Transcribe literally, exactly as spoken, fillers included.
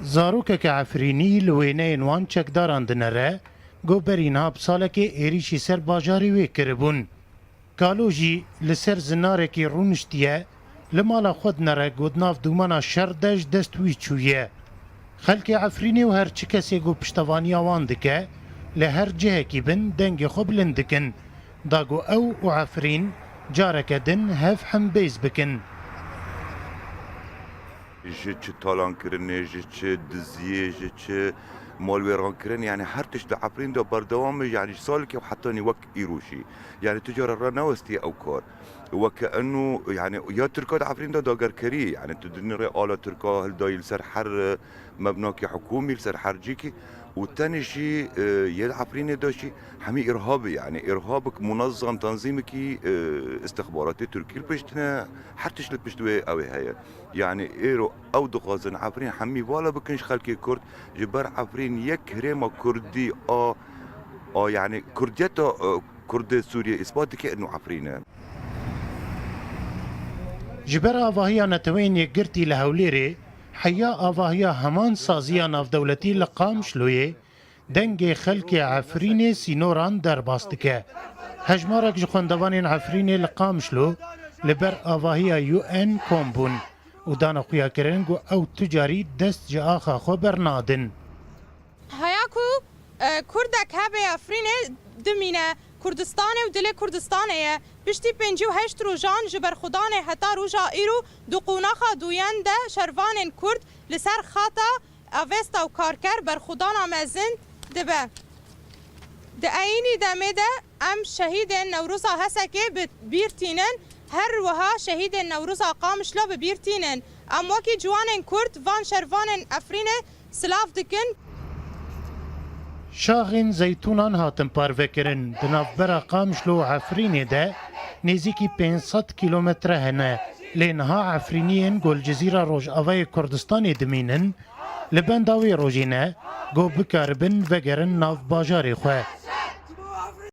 Zarokeke Efrînî li wêneyên wan çekdaran dinere, ku berî niha bi salekê êrîşî ser bajarê wê kiribûn. Kalo jî li ser zinarekî rûniştiye, li mala xwe dinere ku di nav dûmana şer de ji dest wî çûye. Xelkê Efrînê û her çi kesê ku piştevaniya wan dike, li her cihekî bin dengê xwe bilind dikin, da ku ew û Efrîn careke din hev hembêz bikin. Ji çi talankirinê, ji çi diziyê, ji çi malwêrankirinê, yanî her tişt di Efrîn de berdewam e, yanî ji salekê û hetanî wek îro jî. Yanî tu cara re newestiye ew kar. Weke eno, yanî ya Tirka di Efrîn de dagerkerî, yanî tu dinirê ala Tirka hildayî li ser her mebnakî hikûmî, li ser her cîkî û tenê jî, e, yê di Efrînê de jî hemî îrhab e, yanî îrhabek munezam tenzîmekî, e, îstixbaratê Tirkî li pişt ne, her tişt li pişt wê ew ê heye. Yanî êro ew dixwazin Efrîn hemî vala bikin ji xelkê Kurd, ji ber Efrîn yek herêma Kurdî a, a yanî Kurdiyeta, e, Kurdê Sûriyê îspat dike ino Efrîn e. Ji ber avahiya Neteweyên Yekgirtî li Hewlêrê, heya avahiya heman saziya navdewletî li Qamişloyê, dengê xelkê Efrînê sînoran derbas dike. Hejmarek ji xwendevanên Efrînê li Qamişlo li ber avahiya U N kom bûn û dane xuyakirin ku ew tu carî dest ji axa xwe bernadin. Heya ku, e, Kurdek hebe Efrînê dimîne Kurdistanê û dilê Kurdistanê ye. Piştî pêncî û heşt rojan ji berxwedanê heta roja îro di qonaxa duyen de şervanên Kurd li ser xata Avesta û Karker berxwedana mezin dibe. Di eyînî demê de em şehîdên Newroza Hesekê bi bîr tînin, her wiha şehîdên Newroza Qamişlo bi bîr tînin. Em wekî ciwanên Kurd van şervanên Efrînê silav dikin. Şaxên zeytûnan hatin parvekirin. Di navbera Qamişlo û Efrînê de nêzîkî pênc sed kîlometre hene. Lê niha Efrîniyên ku li Cizîra Rojavayê Kurdistanê dimînin, li benda wê rojê ne, ku bikaribin vegerin nav bajarê xwe.